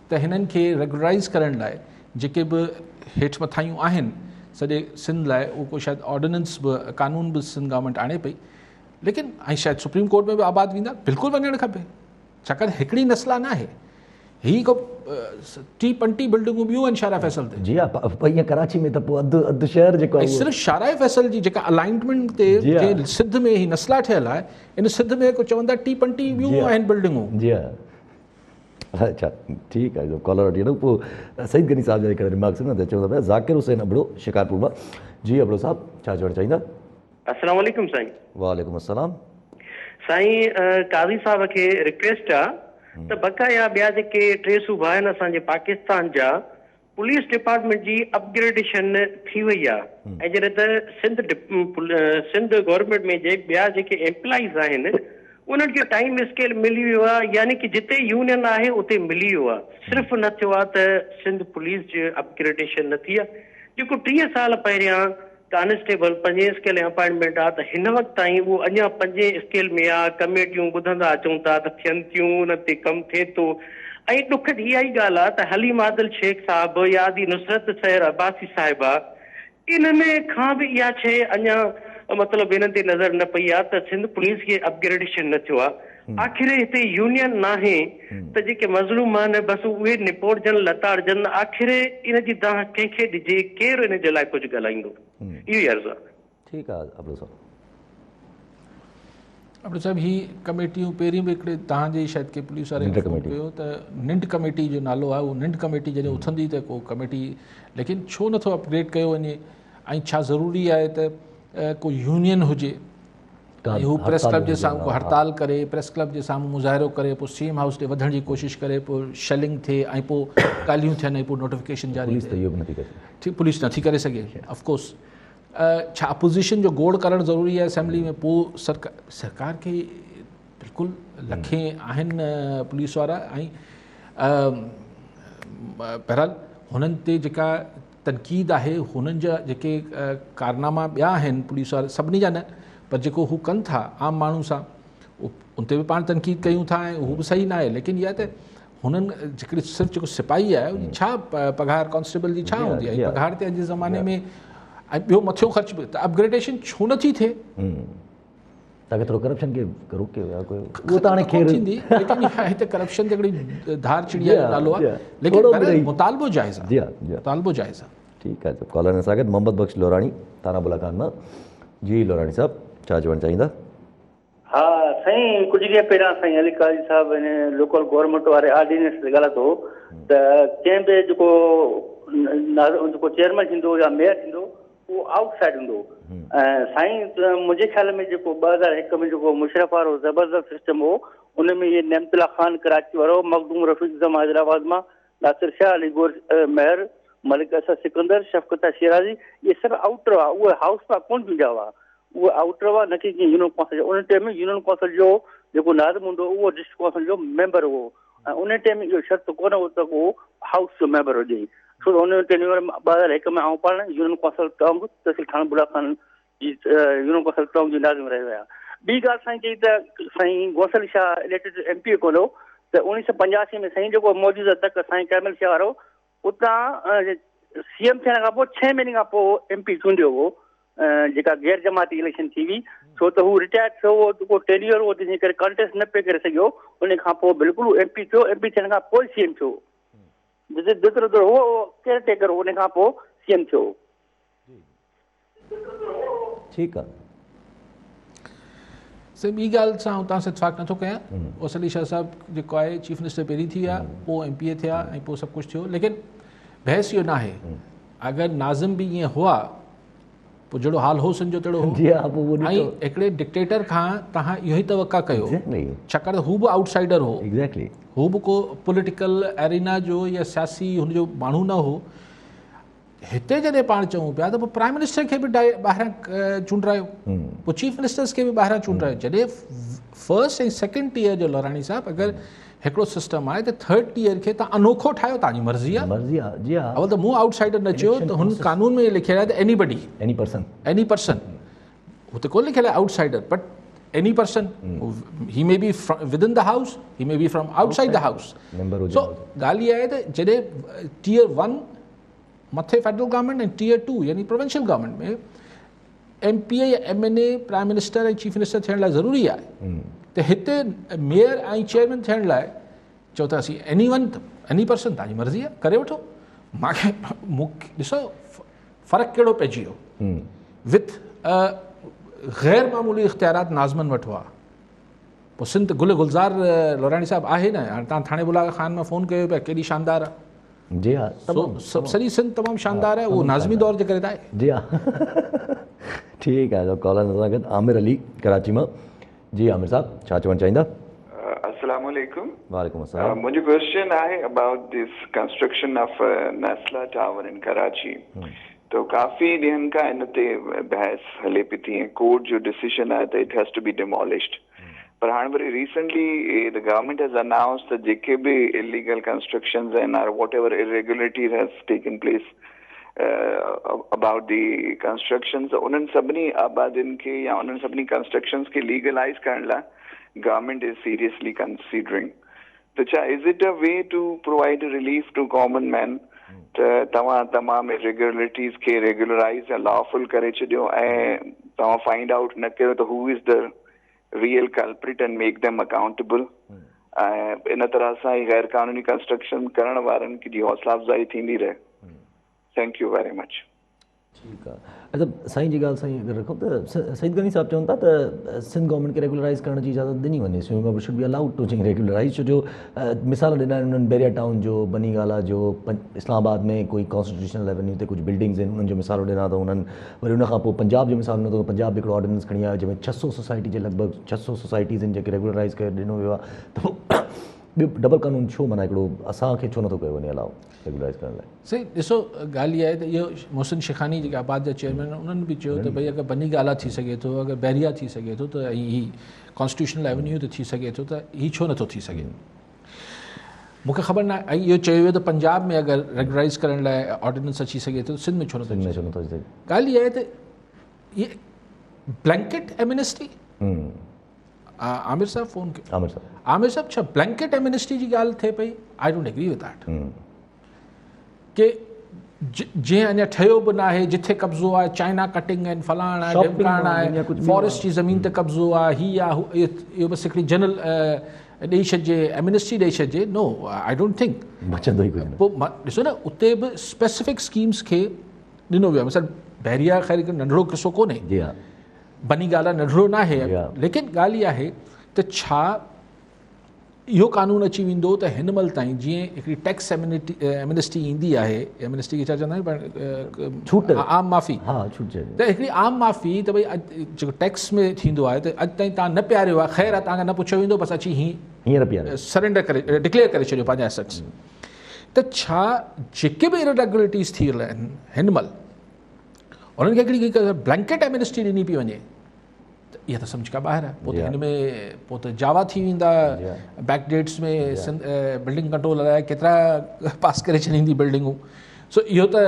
S2: ته هنن کي ريگولرائز ڪرڻ لاء جيڪي به هيٺ مٿايون آهن سڄي سنڌ لاء اهو ڪو شايد آرڊيننس به قانون به سنڌ گورنمينٽ آڻي پئي ليڪن ۽ شايد سپريم ڪورٽ ۾ به آباد ويندا بلڪل وڃڻ کپي ڇاڪاڻ ته هڪڙي نسلا نه آهي هي ڪو ٽي پنٽي بلڊنگون ٻيون آهن شارع فيصل تي.
S1: جي ها پر ائين ڪراچي ۾ ته پوء اڌ اڌ شهر جيڪو آهي
S2: ۽ صرف شارع فيصل جي جيڪا الائنمينٽ تي جنهن سڌ ۾ هي نسلا ٺهيل آهي ان سڌ ۾ ڪو چوندا ٽي پنٽي ٻيون آهن بلڊنگون.
S1: جي ها اڇا ٺيڪ آهي ڪالر وٺي وٺون پوء سعيد غني صاحب جا هڪڙا ريمارڪس آهن ته چون ٿا پيا ذاڪر حسين ابڙو شڪارپور مان جي ابڙو صاحب ڇا چوڻ چاهيندا.
S6: السلام عليڪم سائين.
S1: وعليڪم السلام.
S6: سائين قاضي صاحب کي رڪويسٽ آ ته بقا يا ٻيا جيڪي ٽي صوبا آهن اسان جي پاڪستان جا پوليس ڊپارٽمينٽ جي اپگريڊيشن ٿي وئي آ ۽ جڏهن ته سنڌ سنڌ گورنمينٽ ۾ جي ٻيا جيڪي ايمپلائيز آهن انهن کي ٽائيم اسڪيل ملي ويو آهي يعني ڪي جتي يونين آهي اتي ملي ويو آهي صرف نه ٿيو آهي ته سنڌ پوليس جي اپگريڊيشن نه ٿي آهي جيڪو 30 سال پهريان ڪانسٽيبل پنجين اسڪيل ۽ اپائنٽمينٽ آهي ته هن وقت تائين اهو اڃا پنجين اسڪيل ۾ آهي ڪميٽيون ٻڌندا اچون ٿا ته ٿين ٿيون انهن تي ڪم ٿئي ٿو ۽ ڏک جي اها ئي ڳالهه آهي ته حليم عادل شيخ صاحب يا ادي نصرت سحر عباسي صاحبه انهن کان به اها شيء اڃا مطلب انهن تي نظر نه پئي آهي ته سنڌ پوليس کي اپگريڊيشن نه ٿيو آهي. آخر هتي يونين ناهي ته جيڪي مظلوم آهن بس اهي نپوڙجن لتاڙجن آخر ان جي دانهن ڪنهن کي ڏجي ڪير ان جي لاء ڪجهه ڳالهائيندو اهو ئي عرض آهي.
S1: ٺيڪ آهي ابڙو صاحب.
S2: ابڙو صاحب هي ڪميٽيون پهرين به هڪڙي توهان جي شايد ڪي پوليس واري فون ڪيو ته ننڊ ڪميٽي جو نالو آهي اهو ننڊ ڪميٽي جڏهن اٿندي ته ڪو ڪميٽي ليڪن ڇو نٿو اپگريڊ ڪيو وڃي ۽ ڇا ضروري آهي ته ڪو يونين هجي ۽ هو پريس ڪلب جي سامهون ڪو هڙتال ڪري پريس ڪلب جي سامهون مظاهرو ڪري پوء سي ايم هائوس ڏي وڌڻ جي ڪوشش ڪري پوء شيلنگ ٿئي ۽ پوء ڳالهيون ٿين ۽ پوء نوٽيفڪيشن جاري ٿئي پوليس نٿي ڪري سگهي آفڪورس ڇا اپوزيشن جو گوڙ ڪرڻ ضروري آهي اسيمبلي ۾ پوء سرڪار کي بلڪل لکين آهن پوليس وارا ۽ بهرحال هنن تي جيڪا تنقيد آهي هنن جا جيڪي ڪارناما ٻيا آهن پوليس وارا سڀني جا نه پر جيڪو هو ڪن ٿا عام ماڻهو سان ان تي به پاڻ تنقيد ڪيون ٿا ۽ هو به صحيح نه آهي ليڪن اها ته هنن جيڪڏهن صرف جيڪو سپاهي آهي ان جي ڇا پگهار ڪانسٽيبل جي ڇا هوندي آهي پگهار تي اڄ جي زماني ۾ ۽ ٻيو مٿيون خرچ به ته اپگريڊيشن ڇو نٿي ٿئي
S1: تاڪي ٿورو ڪرپشن کي روڪي يا ڪوئي اهو ته هاڻي خير
S2: ٿيندي ليڪن هتي ڪرپشن ته هڪڙي ڌار چڙيا جو نالو آهي ليڪن مطالبو جائز آهي جي ها مطالبو جائز آهي
S1: ٺيڪ آهي ڪالر سان گڏ محمد بخش لوراڻي ٿانا بولا خان مان جي لوراڻي صاحب ڇا چوڻ چاهيندا
S3: ها سائين ڪجهه ڏينهن پهريان سائين علي قاضي صاحب هن لوڪل گورنمينٽ واري آرڊيننس تي ڳالهاتو ته ڪنهن به جيڪو جيڪو چيئرمين ٿيندو يا ميئر ٿيندو اهو آئوٽ سائيڊ هوندو ۽ سائين منهنجي خيال ۾ جيڪو 2001 ۾ جيڪو مشرف وارو زبردست سسٽم هو ان ۾ اهي نعمت الله خان ڪراچي وارو مخدوم رفيق الزمان حيدرآباد مان ناصر شاهه علي گور مهر ملڪ اسد سڪندر شفقت شيرازي اهي سڀ آئوٽر هئا اهي هائوس مان ڪونه چونڊيا هئا اهي آئوٽر هئا نه ڪي ڪنهن يونين ڪائونسل جو ان ٽائيم ۾ يونين ڪائونسل جو جيڪو ناظم هوندو هو اهو ڊسٽرڪٽ ڪائونسل جو ميمبر هو ۽ ان ٽائيم اهو شرط ڪونه هو ته ڪو هائوس جو ميمبر هجي ڇو ته ان ٽينيور 2001 ۾ آئون پاڻ يونين ڪائونسل ٽانگ تحصيل ٺاڻو بولا خان جي يونين ڪائونسل ٽانگ جو ناظم رهيو آهيان ٻي ڳالهه سائين چئي ته سائين Ghaus Ali Shah elected M P A ڪونه هو ته 1985 ۾ سائين جيڪو موجوده تڪ سائين ڪرمل شاهه وارو اتان سي ايم ٿيڻ کان پوء ڇهه مهيني کان پوء ايم پي چونڊيو هو جيڪا غير جماعتي اليڪشن ٿي هئي ڇو ته هو رٽائر ٿيو هو ڪو ٽينيور هو تنهن جي ڪري ڪانٽيسٽ نه پئي ڪري سگهيو ان کان پوء بلڪل هو ايم پي ٿيو ايم پي ٿيڻ کان پوء سي ايم ٿيو جيترو دور هو ڪيئر ٽيڪر هو ان کان پوء سي ايم ٿيو.
S1: ٺيڪ آ.
S2: سائين ٻي ڳالهه سان آئون توهان سان اتفاق نٿو ڪيان غوث علي شاهه صاحب جيڪو آهي چيف منسٽر پهرين ٿي ويا پوء ايم پي اي ٿيا ۽ پوء سڀ ڪجهه ٿيو ليڪن بحث اهو ناهي اگر ناظم به ائين هئا پوء جهڙو حال هو سن جو تهڙو هو
S1: جي ها پوء اهو
S2: ۽ هڪڙي ڊڪٽيٽر کان توهان اهو ئي توقع ڪيو ڇاڪاڻ ته هو به آئوٽ سائيڊر هو
S1: ايگزيڪٽلي
S2: هو به ڪو پوليٽيڪل ارينا جو يا سياسي هن جو ماڻهو نه هو هتي جڏهن پاڻ چئون پيا ته پوء پرائم منسٽر کي به ٻاهران چونڊرايو پوء چيف منسٽرز کي به ٻاهران چونڊرايو جڏهن فرسٽ ۽ سيڪنڊ ٽيئر جو لوراڻي صاحب اگر هڪڙو سسٽم آهي ته ٿرڊ ٽيئر کي تان انوکو ٺاهيو تان جي مرضي آهي
S1: مرضي آهي جي ها
S2: اول ته مون آئوٽ سائيڊر نه چيو ته هن قانون ۾ لکيل آهي ته ايني بڊي
S1: ايني پرسن
S2: ايني پرسن هتي ڪونه لکيل آهي outsider but any person he may be within the house he may be from outside the house so ڳالهه اها آهي ته جڏهن ٽيئر 1 مٿي فيڊرل گورنمينٽ ۽ ٽيئر 2 يعني پروونشل گورنمينٽ ۾ ايم پي اي يا M N A prime minister ۽ chief minister ٿيڻ لاء ضروري آهي ته هتي ميئر ۽ چيئرمين ٿيڻ لاء چئو ته اسين ايني ون ايني پرسن تنهنجي مرضي آهي ڪري وٺو مانکي مون ڏسو فرق ڪهڙو پئجي ويو وٿ غير معمولي اختيارات ناظمن وٽ هئا پوء سنڌ گل گلزار لوراڻي صاحب آهي نه هاڻي تان ٿاڻي بولا خان مان فون ڪيو پيا ڪيڏي شاندار آهي
S1: جي ها
S2: تمام سڄي سنڌ تمام شاندار آهي اهو ناظمي دور جي ڪري ته آهي
S1: جي ها ٺيڪ آهي ڪالر سان گڏ عامر علي ڪراچي مان جي عامر صاحب ڇا چوڻ چاهيندا؟
S7: السلام عليڪم
S1: وعليڪم السلام
S7: منهنجو ڪويسچن آهي about this construction of NASLA tower in Karachi ته ڪافي ڏينهن کان ان تي بحث هلي پئي ٿي ۽ ڪورٽ جو ڊسيشن آهي ته it has to be demolished پر هاڻي وري recently the government has announce ته جيڪي به اليگل ڪنسٽرڪشنز آهن or whatever irregularities has taken place about the constructions انهن سڀني آبادين کي يا انهن سڀني ڪنسٽرڪشنز کي ليگلائز ڪرڻ لاء گورنمينٽ is seriously considering ته ڇا is it a way to provide relief to common man ته توهان تمام اريگولرٽيز کي ريگولرائز يا لافل ڪري ڇڏيو ۽ توهان فائنڊ آئوٽ نه ڪيو ته who is the real culprit and make them accountable ۽ ان طرح سان هي غير قانوني ڪنسٽرڪشن ڪرڻ وارن جي حوصلا افزائي ٿيندي رهي. Thank you very much.
S1: ٺيڪ آ اچا سائين جي ڳالهه سائين اگر رکون ته سعيد غني صاحب چون ٿا ته سنڌ گورنمينٽ کي ريگولرائز ڪرڻ جي اجازت ڏني وڃي Sindh government should be allowed two regularise ڇو جو مثال ڏنا آهن انهن بحريا ٽائون جو بني گالا جو اسلام آباد ۾ ڪوئي ڪانسٽيٽيوشنل ايونيو تي ڪجهه بلڊنگز آهن انهن جو مثال ڏنا اٿئون انهن وري ان کان پوء پنجاب جو مثال ڏنو اٿئون پنجاب به هڪڙو آرڊيننس کڻي آيو جنهن ۾ 600 سوسائٽي جي لڳ ڀڳ 600 سوسائٽيز آهن جيڪي ريگولرائز ڪري ڏنو ويو آهي ته پوء ٻيو ڊبل قانون ڇو معنيٰ هڪڙو اسان کي ڇو نٿو ڪيو وڃي الاؤ ريگولرائز ڪرڻ لاء.
S2: سائين ڏسو ڳالهه اها آهي ته اهو محسن شيخاني جيڪي آباد جا چيئرمين آهن انهن به چيو ته ڀئي اگر بني گالا ٿي سگهي ٿو اگر بحريا ٿي سگهي ٿو ته ۽ هي ڪانسٽيٽيوشنل ايونيو تي ٿي سگهي ٿو ته هي ڇو نٿو ٿي سگهي مون کي خبر ناهي ۽ اهو چيو ويو ته پنجاب ۾ اگر ريگولرائز ڪرڻ لاء آرڊيننس اچي سگهي ٿو سنڌ ۾ ڇو نٿو اچي سگهي ڳالهه اها آهي ته هي بلينڪيٽ ايمنسٽي عامر صاحب فون ڪيو عامر صاحب عامر صاحب ڇا بلينڪيٽ ايمنسٽي جي ڳالهه ٿئي پئي I don't agree with that ڪي جنهن اڃا ٺهيو به ناهي جٿي قبضو آهي چائنا ڪٽنگ آهن فلاڻ آهي ڍمڪاڻ آهي فاريسٽ جي زمين تي قبضو آهي هي آهي اهو بس هڪڙي جنرل ڏئي ڇڏجي ايمنسٽي ڏئي ڇڏجي نو I don't think
S1: بچندو ئي ڪجهه نه
S2: پوء ڏسو نه اتي به اسپيسفڪ اسڪيمز کي ڏنو ويو آهي مثال بحريا خير هڪ ننڍڙو قصو ڪونهي
S1: جي ها
S2: بني گالا ننڍڙو ناهي ليڪن ڳالهه اها آهي ته ڇا اهو قانون اچي ويندو ته هن مهل تائين جيئن هڪڙي ٽيڪس ايمنسٽي ايندي آهي ايمنسٽي کي ڇا چوندا آهن
S1: ڇوٽ
S2: عام معافي
S1: ها ڇوٽ چئبي
S2: ته هڪڙي عام معافي ته ڀئي اڄ جيڪو ٽيڪس ۾ ٿيندو آهي ته اڄ تائين توهان نه پياريو آهي خير آهي توهان کان نه پڇيو ويندو بس اچي هي
S1: هينئر پياريو
S2: سرينڊر ڪري ڊڪليئر ڪري ڇڏيو پنهنجا ايسٽس ته ڇا جيڪي به اريگولرٽيز ٿي رهيا آهن هن مهل انهن کي هڪڙي بلينڪيٽ ايمنسٽي ڏني پئي وڃي ته اها ته سمجهه کان ٻاهر آهي پوء ته هن ۾ پوء ته جاوا ٿي ويندا بيڪ ڊيٽس ۾ بلڊنگ ڪنٽرول الائي ڪيترا پاس ڪري ڇڏيندي بلڊنگون سو اهو ته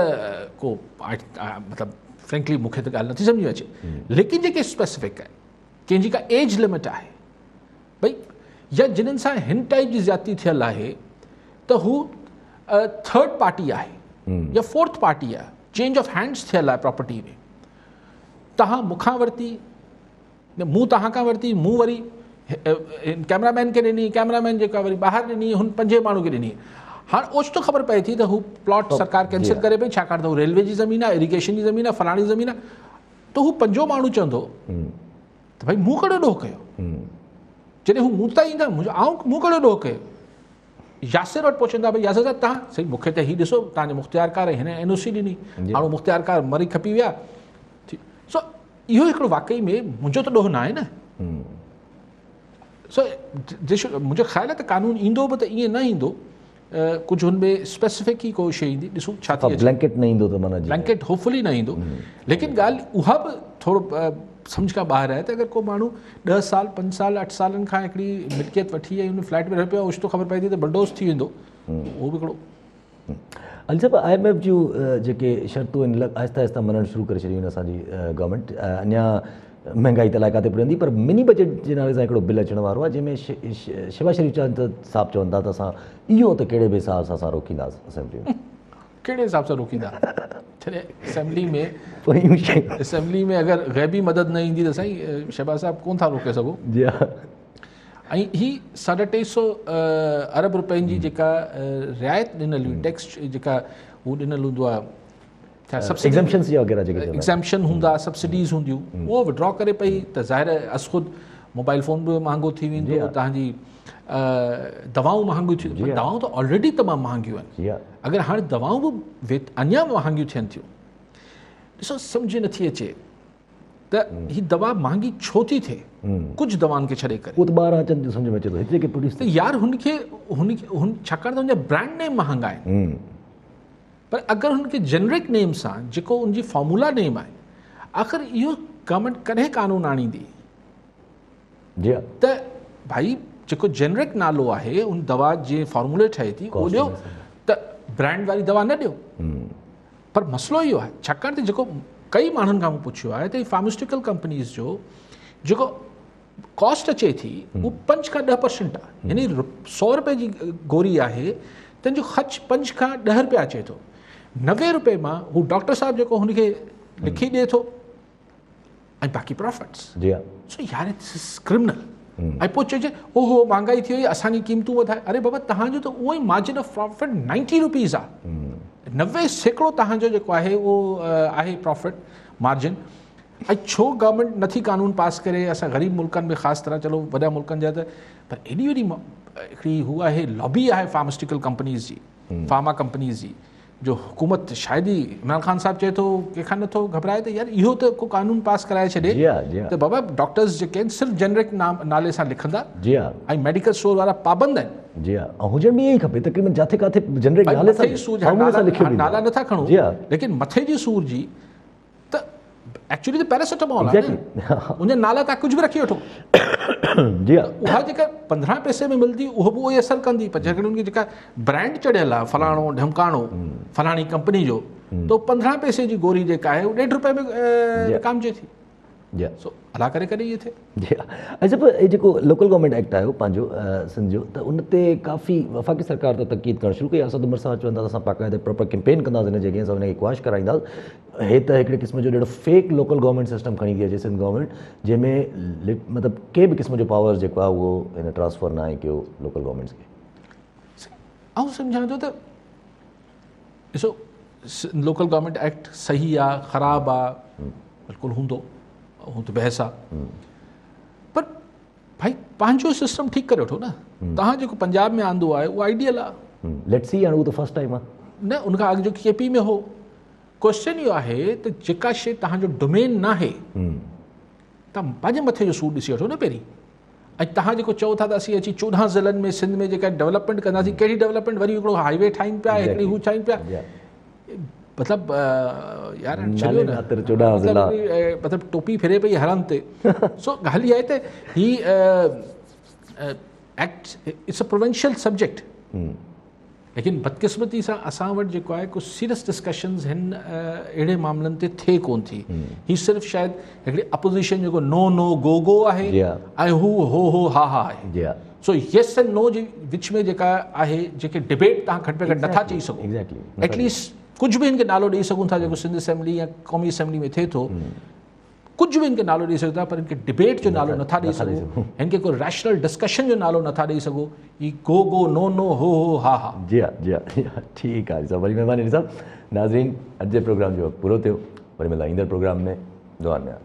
S2: ڪو مطلب فرينڪلي مون کي ته ڳالهه نٿي سمجهه ۾ اچي ليڪن جيڪي اسپيسفڪ آهن ڪنهن جي ڪا ايج لمٽ آهي ڀئي يا جنن سان هن ٽائپ جي زيادتي ٿيل آهي ته هو ٿرڊ پارٽي آهي يا فورٿ پارٽي آهي چينج آف هينڊس ٿيل آهي پراپرٽي ۾ توهان مون کان ورتي، مون توهان کان ورتي، مون وري ڪئميرا مين کي ڏني، ڪئميرا مين جيڪا وري ٻاهر ڏني، هن پنجين ماڻهو کي ڏني. هاڻ اوچتو خبر پئي ٿي ته هو پلاٽ سرڪار ڪينسل ڪري پئي، ڇاڪاڻ ته هو ريلوي جي زمين آهي، اريگيشن جي زمين آهي، فلاڻي زمين آهي، ته هو پنجون ماڻهو چوندو ته ڀائي مون ڪهڙو ڏوهه ڪيو؟ جڏهن هو مون تائين ايندا، آئون مون ڪهڙو ڏوهه ڪيو؟ ياسر وٽ پهچندا ڀئي ياسر صاحب توهان سائين مون کي ته هي ڏسو توهان جي مختيارڪار هن اين او سي ڏني هاڻ مختيارڪار مري کپي ويا سو اهو هڪڙو واقعي ۾ منهنجو ته ڏوهه نه آهي نه سو منهنجو خيال آهي ته قانون ايندو به ته ائين نه ايندو ڪجهه هن ۾ اسپيسفڪ ئي ڪو شي ايندي ڏسون ڇا
S1: ٿي بلينڪيٽ نه ايندو ته معنيٰ
S2: بلينڪيٽ هوپفلي نه ايندو ليڪن ڳالهه اها به ٿورو سمجهه کان ٻاهر آهي ته اگر ڪو ماڻهو ڏهه سال پنج سال اٺ سالن کان هڪڙي ملڪيت وٺي ۽ ان فليٽ ۾ رهي پيو اوچتو خبر پئي ٿي ته بلڊوز ٿي ويندو اهو به هڪڙو
S1: علي صاحب I M F جون جيڪي شرطون آهن آهستي آهستي مڃڻ شروع ڪري ڇڏيون آهن اسان جي گورنمينٽ اڃا مهنگائي ته الائي ڪاٿي پڄندي پر مني بجيٽ جي نالي سان هڪڙو بل اچڻ وارو آهي جنهن ۾ شهباز شريف صاحب چون ٿا ته اسان اهو ته ڪهڙي به حساب سان اسان روڪينداسين اسيمبلي ۾
S2: ڪهڙي حساب سان روڪيندا جڏهن اسيمبلي ۾ اسيمبلي ۾ اگر غيبي مدد نه ايندي ته سائين شهباز صاحب ڪون ٿا روڪي سگهو
S1: جي ها
S2: ۽ هي ساڍا ٽي سو ارب روپين جي جيڪا رعايت ڏنل هئي ٽيڪس جيڪا هو ڏنل هوندو آهي
S1: ايگزمپشنز وغيره جيڪي چوندا
S2: ايگزمپشن هوندا سبسڊيز هونديون اهو وڊرا ڪري پئي ته ظاهر آهي از خود موبائل فون به مهانگو ٿي ويندو توهان جي دوائون مهانگيون ٿي وينديون دوائون ته آلريڊي تمام مهانگيون آهن اگر هاڻي دوائون به اڃا مهانگيون ٿين ٿيون ڏسو سمجهه نٿي اچي ته هي دوا مهانگي ڇو ٿي ٿئي ڪجهه دوائن کي ڇڏي ڪري
S1: اهو ته ٻاهران اچن ٿيون سمجهه ۾ اچي ٿو هتي جيڪي پروڊيوس
S2: ته يار هن کي هن هن ڇاڪاڻ ته هن جا برانڊ نيم مهانگا آهن پر اگر هن کي جنرڪ نيم سان جيڪو ان جي فارمولا نيم آهي آخر اهو گورنمينٽ ڪڏهن قانون آڻيندي
S1: جي
S2: ته ڀائي جيڪو جينرڪ نالو آهي ان دوا جي فارمولي ٺهي ٿي اهو ڏيو ته برانڊ واري دوا نه ڏيو. پر مسئلو اهو آهي ڇاڪاڻ ته جيڪو ڪئي ماڻهن کان مون پڇيو آهي ته هي فارماسيوٽيڪل ڪمپنيز جو جيڪو ڪاسٽ اچي ٿي اهو 5 کان 10% آهي، يعني 100 روپئي جي گوري آهي تنهن جو خرچ 5 کان 10 روپيا اچي ٿو. 90 روپئي مان هو ڊاڪٽر صاحب جيڪو هن کي لکي ڏئي ٿو ۽ باقي پرافٽس.
S1: جي ها.
S2: سو يار دس از ڪرمنل. ۽ پوء چئجي اوهو مهانگائي ٿي وئي اسان جي قيمتون وڌائي، اري بابا توهان جو ته اهو ئي مارجن آف پرافٽ 90 روپيز آهي، 90% توهان جو جيڪو آهي اهو آهي پرافٽ مارجن. ۽ ڇو گورنمينٽ نٿي قانون پاس ڪري اسان غريب ملڪن ۾ خاص طرح، چلو وڏا ملڪن جا ته پر ايڏي وڏي هڪڙي هو آهي لابي آهي فارماسيوٽيڪل ڪمپنيز جي، فارما ڪمپنيز جي، جو حڪومت شايد ئي عمران خان صاحب چئي ٿو ڪنهن کان نٿو گهٻرائي ته يار اهو ته ڪو قانون پاس ڪرائي ڇڏي ته بابا ڊاڪٽرز جيڪي آهن صرف جينرڪ نالي سان لکندا
S1: جي ها
S2: ۽ ميڊيڪل اسٽور وارا پابند آهن.
S1: جي ها ۽ هجڻ به ائين ئي کپي تقريبن جاٿي ڪاٿي جينرڪ نالي سان
S2: فارمولي سان لکيو ويندو نالا نٿا کڻو ليڪن مٿي جي سور جي ته ايڪچوئلي ته پيراسيٽامول آهي نه ان جا نالا تان ڪجهه به رکي وٺو.
S1: جي ها
S2: اها جيڪا 15 پئسي ۾ ملندي اهو به اهو ئي اثر ڪندي پر جيڪڏهن ان کي جيڪا برانڊ چڙهيل آهي فلاڻو ڍمڪاڻو فلاڻي ڪمپني جو ته 15 پئسي جي گوري جيڪا آهي اها 1.5 روپئي ۾ وڪامجي ٿي.
S1: جي ها
S2: سو الله ڪري ڪڏهن ائين ٿئي.
S1: جي ها ۽ صاحب هي جيڪو لوڪل گورنمينٽ ايڪٽ آيو پنهنجو سنڌ جو ته ان تي ڪافي وفاقي سرڪار ته تنقيد ڪرڻ شروع ڪئي اسد عمر صاحب چون ٿا ته اسان باقاعده پراپر ڪيمپين ڪنداسين هن جي اگينسٽ ان کي ڪواش ڪرائينداسين هي ته هڪڙي قسم جو ڏاڍو فيڪ لوڪل گورنمينٽ سسٽم کڻي ٿي اچي سنڌ گورنمينٽ جنهن ۾ مطلب ڪنهن به قسم جو پاور جيڪو آهي اهو هن ٽرانسفر ناهي ڪيو لوڪل گورنمينٽس کي.
S2: آئون سمجهان ٿو ته ڏسو لوڪل گورنمينٽ ايڪٽ صحيح آ خراب آ بلڪل هوندو هو ته بحث آ پر ڀائي پنهنجو سسٽم ٺيڪ ڪري وٺو نه تهان جيڪو پنجاب ۾ آندو آهي اهو آئيڊيل آ
S1: let's سي هاڻي اهو ته فرسٽ ٽائيم آ
S2: نه ان کان اڳ جو ڪي پي ۾ هو ڪويسچن اهو آهي ته جيڪا شي تهان جو ڊومين ناهي تهان پنهنجي مٿي جو سور ڏسي وٺو نه پهرين ۽ توهان جيڪو چئو ٿا ته اسين اچي 14 ضلعن ۾ سنڌ ۾ جيڪا ڊولپمينٽ ڪنداسين ڪهڙي ڊولپمينٽ وري هڪڙو هائي وي ٺاهين پيا هڪڙي هو ٺاهين پيا مطلب يار ڇڏيو نه
S1: 14 ضلع
S2: مطلب ٽوپي ڦري پئي هرن تي سو ڳالهه اها آهي ته هي act it's a provincial subject ليڪن بدقسمتي سان اسان وٽ جيڪو آهي ڪو سيريس ڊسڪشنز هن اهڙي معاملن تي ٿئي ڪون ٿي. هي صرف شايد هڪڙي اپوزيشن جيڪو نو نو گو گو آهي ۽ هو هو هو ها ها آهي. سو يس اينڊ نو جي وچ ۾ جيڪا آهي جيڪي ڊبيٽ تهان گهٽ ۾ گهٽ نٿا چئي سگهو ايٽليسٽ ڪجهه به هن کي نالو ڏئي سگهون ٿا جيڪو سنڌ اسيمبلي يا قومي اسيمبلي ۾ ٿئي ٿو ڪجهه به هن کي نالو ڏئي سگهو ٿا پر هن کي ڊبيٽ جو نالو نٿا ڏئي سگهو هن کي ڪو ريشنل ڊسڪشن جو نالو نٿا ڏئي سگهو هي گو گو نو نو هو هو ها ها.
S1: جي ها جي ها ٺيڪ آهي صاحب وڏي مهرباني علي صاحب ناظرين اڄ جي پروگرام جو وقت پورو ٿيو وري ملندا ايندڙ پروگرام ۾ دعائن ۾ ياد.